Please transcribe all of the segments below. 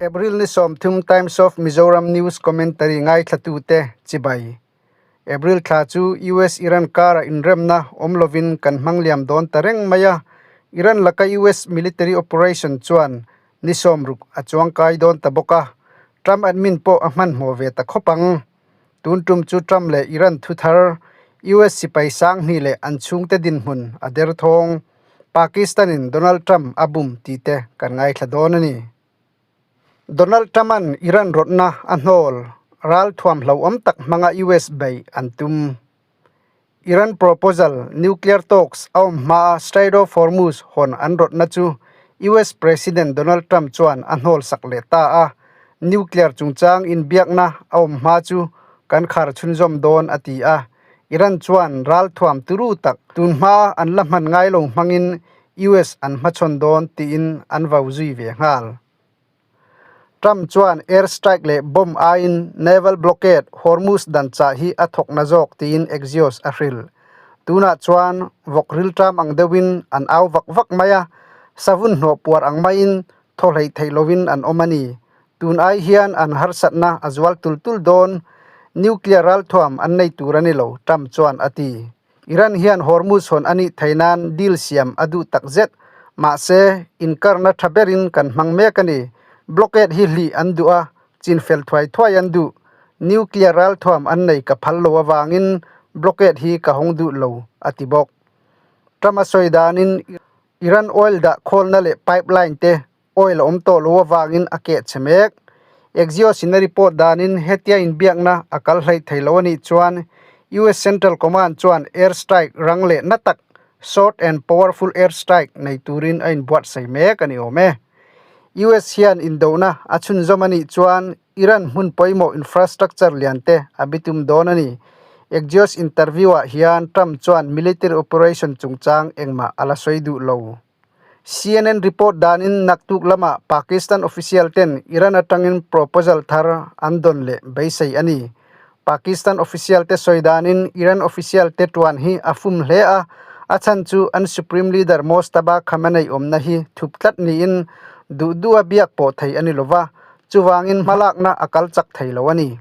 April ni 30 Times of Mizoram News Commentary ngaithlatute chibai. April thla chu US-Iran kara inremna awm lovin kan hmang liam dawn ta reng mai a, Iran laka US military operation chuan ni 60 a chuangkai dawn ta bawk a, Trump admin pawh a hmanhmawh ve ta khawp ang. Tun tum chu Trump leh Iran thuthar US sipai 2000 leh an chhungte dinhmun a derthawng. Pakistan-in Donald Trump a bum tih te kan ngaithla dawn a ni. Donald Trump-a'n Iran rawtna a hnawl ral thuam hlauhawm tak hmanga US beih an tum. Iran proposal nuclear talks a awm hmaa Strait of Hormuz hawn an rawtna chu US President Donald Trump chuan a hnawl sak leh ta a, nuclear chungchang inbiakna a awm hma chu kan khar chhunzawm dawn a ti a. Iran chuan ral thuam turu tak tun hma an la hman ngai lo hmangin US an hmachhawn dawn tiin an vau zui ve nghal. Trump chuan air strike leh bomb aiin naval blockade Hormuz dan chah hi a thawk na zawk tiin Axios a hrilh. Tunah chuan vawk rilṭam ang deuhin an au vak vak mai a, savun hnawh puar ang maiin thaw hleih theih lovin an awm a ni. Tun ai hian an harsatna a zual tul tul dawn, nuclear ralthuam an nei tur a ni lo, Trump chuan a ti. Iran hian Hormuz hawn a nih theih nan deal siam a duh tak zet. Mahse, inkarna tha berin kan hmang mek a ni. Blockade hi hlih an duh a, chinfel thuai thuai an duh. Nuclear ralthuam an nei ka phal lo avangin blockade hi ka hawng duh lo, a ti bawk. Trump a sawi danin Iran oil dah khawlna leh pipeline te Oil a awm tawh lo avangin a keh che mek. Axios in a report danin hetia inbiakna a kal hleih thei lo a nih chuan US Central Command chuan air strike rang leh na tak, short and powerful air strike, nei turin a inbuatsaih mek a ni awm e. US hian indohna a chhunzawm a nih chuan Iran hmun pawimawh infrastructure lian te a bitum dawn a ni. Axios interview ah hian Trump chuan military operation chungchang engmah a la sawi duh lo. CNN report danin naktuk lamah Pakistan official ten Iran atangin proposal thar an dawn leh beisei a ni. Pakistan official te sawi danin Iran official te tuan hi a fum hle a, a chhan chu an Supreme Leader Mojtaba Khamenei awmna hi thup tlat niin duh duha biak pawh thei a ni lova, chuvangin hmalakna a kal chak thei lo a ni.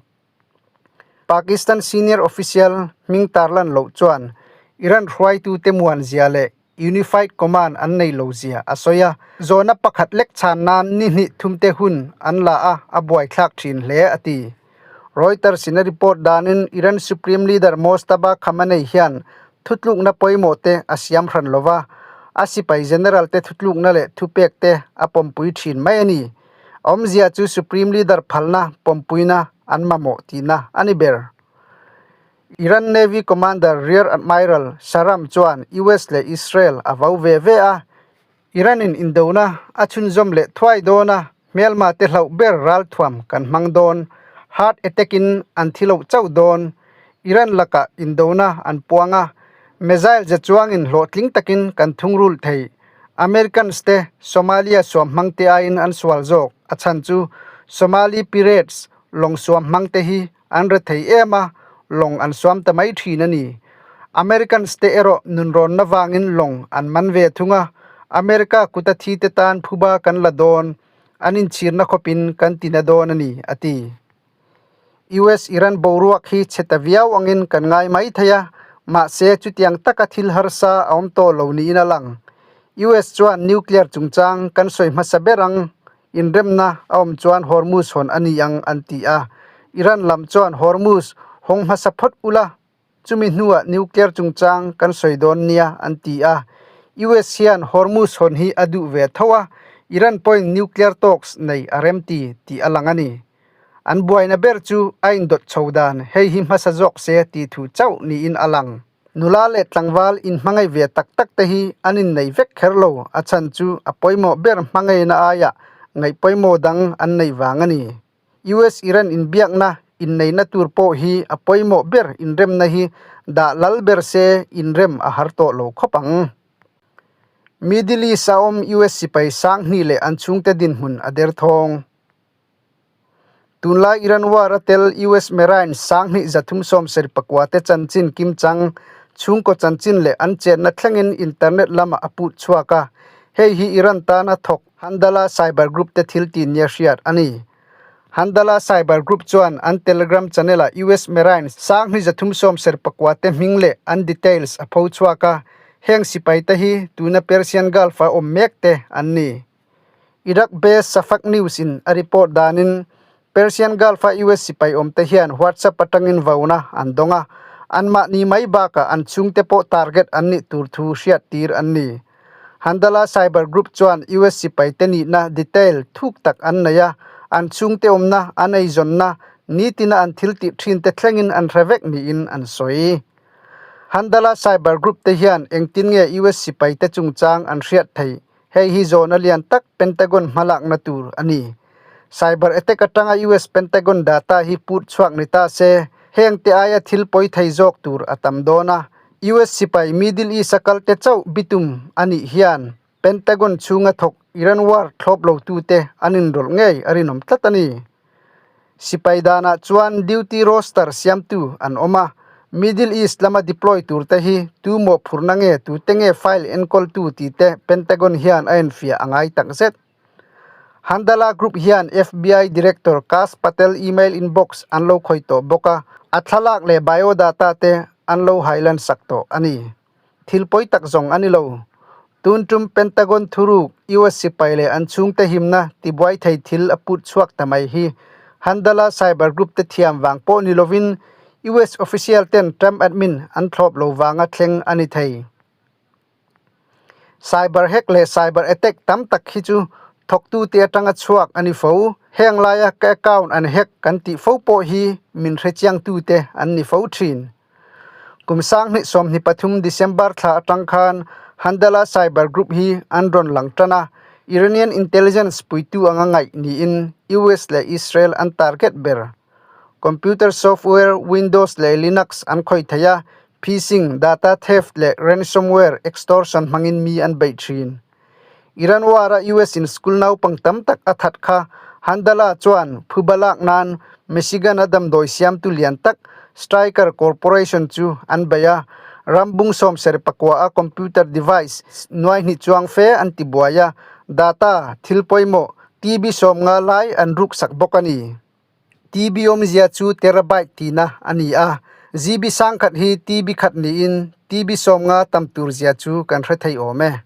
Pakistan senior official hming tarlan loh chuan Iran hruaitute muan zia leh Unified Command an nei lo zia a sawi a, zawhna pakhat lek chhan nan ni hnih thumte hun an la a, a buaithlak thin hle a ti. Reuters in a report danin Iran Supreme Leader Mojtaba Khamenei hian thutlukna pawimawh te a siam hran lo va, a sipai general te thutlukna leh thupek te a pawmpui thin mai a ni. Awmzia chu Supreme Leader phalna pawmpuina an mamawh tihna a ni ber. Iran Navy Commander Rear Admiral Shahram chuan US leh Israel a vau ve ve a, Iran-in indona a chhunzawm leh thuai dawn a, hmelma te hlauh ber ralthuam kan hmang dawn, heart attack-in an thi loh chauh dawn, Iran lakah indona an puang a, missile ze chuangin hlawhtling takin kan thungrul thei, Americans te Somalia suam hmang te aiin an sual zawk, a chhan chu Somali pirates lawng suam hmang te hi An re thei em a, lawng an suam ta mai thin a ni. Americans te erawh nunrawnna vangin lawng an man ve thung a, America kuta thi te tan phuba kan la dawn, an inchhirna khawpin kan tina dawn a ni, a ti. US-Iran boruak hi chhe ta viau angin kan ngai mai thei a, mahse chutiang taka thil harsa a awm tawh lo niin a lang. US chuan nuclear chungchang kan sawi hmasa ber ang Inremna a awm chuan Hormuz hawn a ni ang an ti a. Iran lam chuan Hormuz hawng hmasa phawt ula, chumi hnuah nuclear chungchang kan sawi dawn nia an ti a. US hian Hormuz hawn hi a duh ve tho a, Iran pawhin nuclear talks nei a remti tih a lang a ni. An buaina ber chu a indawt chho dan hei hi hmasa zawk se tih thu chauh niin a lang. Nula leh tlangval inhmangaih ve tak tak te hi an innei vek kher lo, a chhan chu a pawimawh ber hmangaihna aiah ngaih pawimawh dang an neih vang a ni. US-Iran inbiakna inneihna tur pawh hi a pawimawh ber inremna hi dah lal ber se inrem a har tawh lo khawp ang. Middle East a awm US sipai 2000 leh an chhungte dinhmun a derthawng. Tunlai Iran war a tel US Marines 2339 te chanchin kimchang, chhungkaw chanchin leh an chenna thlengin internet lamah a put chhuak a, hei hi Iran tana thawk. Handala Cyber Group te thil tih nia hriat a ni. Handala Cyber Group chuan an Telegram channel-ah US Marines 30 serpakua te hming leh an details a pho chhuak a, heng sipai te hi tuna Persian Gulf-a awm mek te an ni. Iraq-based Shafaq News in a report danin Persian Gulf-a US sipai awm te hian WhatsApp atangin vauna an dawng a, anmahni mai bakah an chhungte pawh target an nih tur thu hriattir an ni. Handala Cyber Group chuan US sipai te nihna detail thuk tak an nei a, an chhungte awmna, an eizawnna, nitina an thil tih thin te thlengin an hre vek niin an sawi. Handala Cyber Group te hian engtin nge US sipai te chungchang an hriat theih? Hei hi zawhna lian tak Pentagon hmalakna tur a ni. Cyber attack atanga US Pentagon data hi put chhuak ni ta se, heng te aia thil pawi thei zawk tur a tam dawn a. US sipai Middle East a kal te chauh bitum a nih hian Pentagon chhunga thawk Iran war thlawp lo tute an inrawlh ngei a rinawm tlat a ni. Sipai danah chuan duty roster siamtu an awm a, Middle East lama deploy tur te hi tu mawhphurhna nge tute nge file enkawltu tih te Pentagon hian a enfiah a ngai takzet. Handala Group hian FBI Director Kash Patel email inbox an lo khawih tawh bawk a, a thlalak leh biodata te an lo hailan sak tawh a ni. Thil pawi tak zawng a ni lo. Tun tum Pentagon thuruk US sipai leh an chhungte himna tibuai thei thil a put chhuak ta mai hi Handala Cyber Group te thiam vang pawh ni lovin US official ten Trump admin an thlawp lo vanga thleng a ni thei. Cyber hack leh cyber attack tam tak hi chu thawktute atanga chhuak a ni fo. Heng laia ka account an hack kan tih fo pawh hi min hrechiangtute an ni fo thin. Kum 2023 December thla atang khan Handala Cyber Group hi an rawn lang tan a, Iranian intelligence puitu anga ngaih niin US leh Israel an target ber. Computer software Windows leh Linux an khawih thei a, phishing, data theft leh ransomware extortion hmangin mi an beih thin. Iran war-a US in school naupang tam tak a that kha Handala chuan phuba lak nan Michigan-a damdawi siamtu lian tak Stryker Corporation chu an bei a, ram bung 74 a computer device nuai hnih chuang fe an ti buai a, data, thil pawimawh, TB 50 lai an ruksak bawk a ni. TB awmzia chu terabyte tihna a ni a, GB 1000 hi TB khat niin TB 50 tam tur zia chu kan hre thei awm e.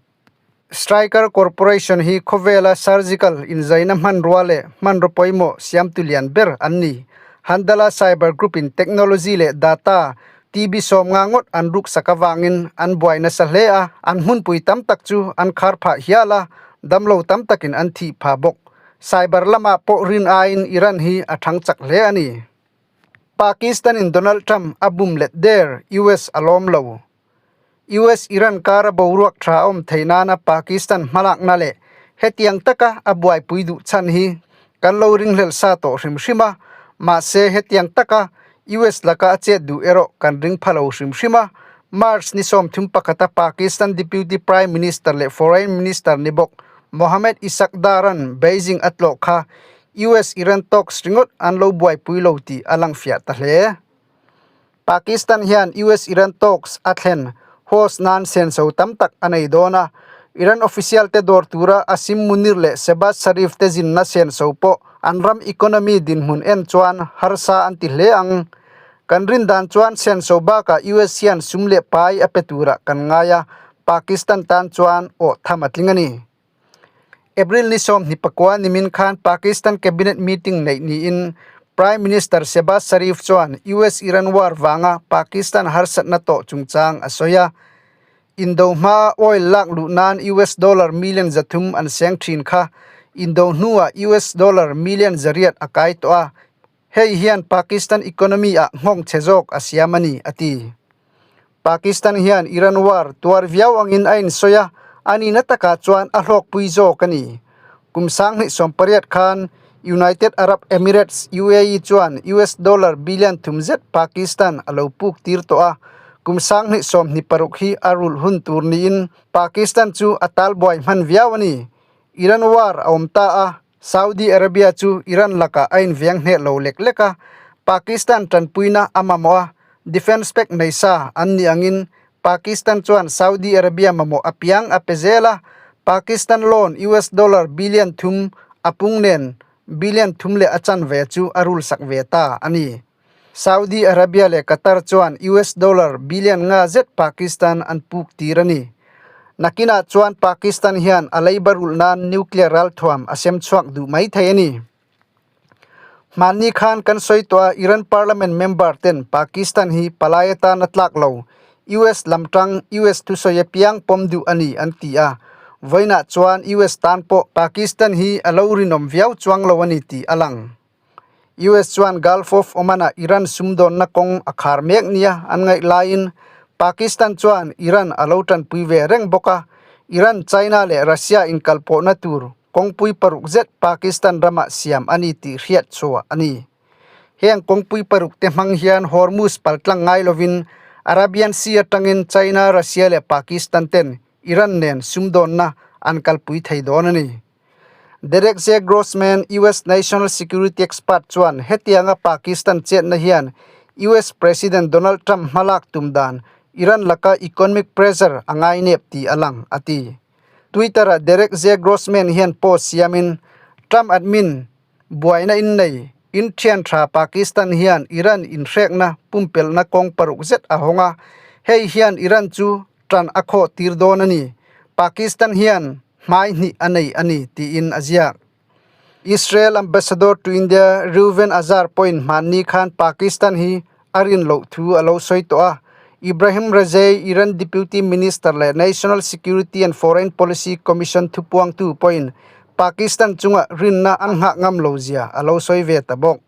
Stryker Corporation hi khawvela surgical inzaina hmanrua leh hmanraw pawimawh siamtu lian ber an ni. Handala Cyber Group in technology leh data TB 50 ngawt an ruksak avangin an buai nasa hle a, an hmunpui tam tak chu an khar phah hial a, damlo tam takin an thih phah bawk. Cyber lamah pawh rin aiin Iran hi a thang chak hle a ni. Pakistan in Donald Trump a bum let der, US a lawm lo. US Iran kara boruak tha a awm theih nana Pakistan hmalakna leh hetiang taka a buaipui duh chhan hi kan lo ringhlelh sa tawh hrim hrim a, mahse hetiang taka US laka a chet duh erawh kan ring pha lo hrim hrim a. March ni 31 a Pakistan Deputy Prime Minister leh Foreign Minister ni bawk Mohammad Ishaq Dar-a'n Beijing a tlawh kha US-Iran talks ringawt an lo buaipui lo tih a lang fiah ta hle. Pakistan hian US-Iran talks a thlen host nan senso tam tak a nei dawn a, Iran official te dawr tura Asim Munir leh Shehbaz Sharif te zinna senso pawh an ram economy dinhmun en chuan harsa an ti hle ang. Kan rin dan chuan senso bakah US hian sum leh pai a pe turah kan ngai a, Pakistan tan chuan awh tham a tling a ni. April ni 24 nimin khan Pakistan Cabinet meeting neih niin Prime Minister Shehbaz Sharif chuan US-Iran war vanga Pakistan harsatna tawh chungchang a sawi a. Indo hmaa oil lak luh nan US dollar million 300 an seng thin kha indo hnuah US dollar million 800 a kai tawh a, hei hian Pakistan economy ah nghawng chhe zawk a siam a ni, a ti. Pakistan hian Iran war tuar viau angin a insawi a, a nihna takah chuan a hlawkpui zawk a ni. Kum 2018 khan United Arab Emirates, UAE, chuan US dollar billion thum zet Pakistan a lo puk tir tawh a, kum 2026 hi a rulh hun tur niin Pakistan chu a talbuai hman viau a ni. Iran war a awm ta a, Saudi Arabia chu Iran lakah a inviang hneh lo lek lek a, Pakistan tanpuina a mamawh a, defence pact nei sa an nih angin Pakistan chuan Saudi Arabia mamawh apiang a pe zel a, Pakistan loan US dollar billion thum a pung nen billion thum leh a chanve chu a rul sak ve ta a ni. Saudi Arabia leh Qatar chuan US dollar billion nga zet Pakistan an puk tir a ni. Nakinah chuan Pakistan hian a leiba rulh nan nuclear ralthuam a sem chhuak duh mai thei a ni. Hmanni khan kan sawi tawh a Iran parliament member ten Pakistan hi palai atan a tlak lo, US lam tang US thusawi apiang pawm duh a ni an ti a. Vawiinah chuan US tan pawh Pakistan hi a lo rinawm viau chuang lo a ni tih a lang. US chuan Gulf of Oman-ah Iran sumdawnna kawng a khar mek nia an ngaih laiin Pakistan chuan Iran a lo tanpui ve reng bawk a, Iran, China leh Russia inkalpawhna tur kawngpui paruk zet Pakistan ramah siam a ni tih hriat chhuah a ni. Heng kawngpui paruk te hmang hian Hormuz paltlang ngai lovin Arabian Sea atangin China, Russia leh Pakistan ten Iran nen sumdawnna an kalpui thei dawn a ni. Derek J. Grossman, US National Security Expert chuan hetianga Pakistan chetna hian US President Donald Trump hmalak tum dan Iran laka economic pressure a ngainep tih a lang, a ti. Twitter-ah Derek J. Grossman hian post siamin, Trump admin buaina innei, in thian tha Pakistan hian Iran inhrekna pumpelhna kawng paruk zet a hawng a, hei hian Iran chu tan a khawh tir dawn a ni. Pakistan hian hmai hnih a nei a ni, tiin a ziak. Israel Ambassador to India Reuven Azar pawhin hmanni khan Pakistan hi a rin loh thu a lo sawi tawh a. Ibrahim Rajai, Iran Deputy Minister leh National Security and Foreign Policy Commission thupuangtu pawhin Pakistan chunga rinna an nghah ngam lo zia a lo sawi ve ta bawk.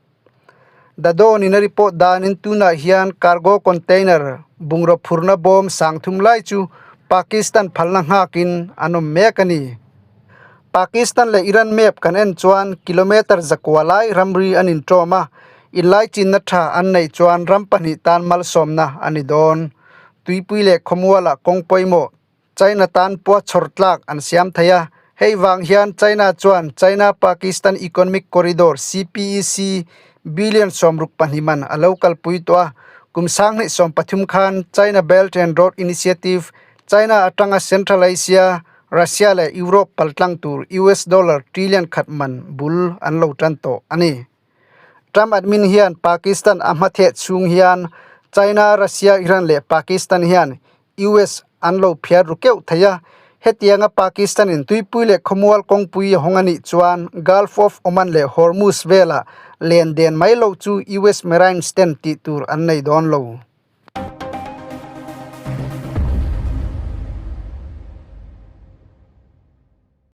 Dadon in a report danin tunah hian cargo container bungraw phurna bawm sang thum lai chu Pakistan phalna nghakin an awm mek a ni. Pakistan leh Iran map kan en chuan kilometer zakua lai ramri an inṭawm a, inlaichinna tha an neih chuan ram pahnih tan malsawmna a ni dawn. Tuipui leh khawmualah kawng pawimawh China tan pawh chhawr tlak an siam thei a, hei vang hian China chuan China-Pakistan Economic Corridor, CPEC, billion 62 man a lo kalpui tawh a, kum 2013 khan China Belt and Road Initiative, China atanga Central Asia, Russia leh Europe paltlang tur US dollar trillion khat man bul an lo tan tawh a ni. Trump admin hian Pakistan a hmatheh chhung hian China, Russia, Iran leh Pakistan hian US an lo phiar ru keuh thei a, hetianga Pakistan-in tuipui leh khawmual kawngpui a hawng a nih chuan Gulf of Oman leh Hormuz velah len den mai loh chu US Marines ten tih tur an nei dawn lo.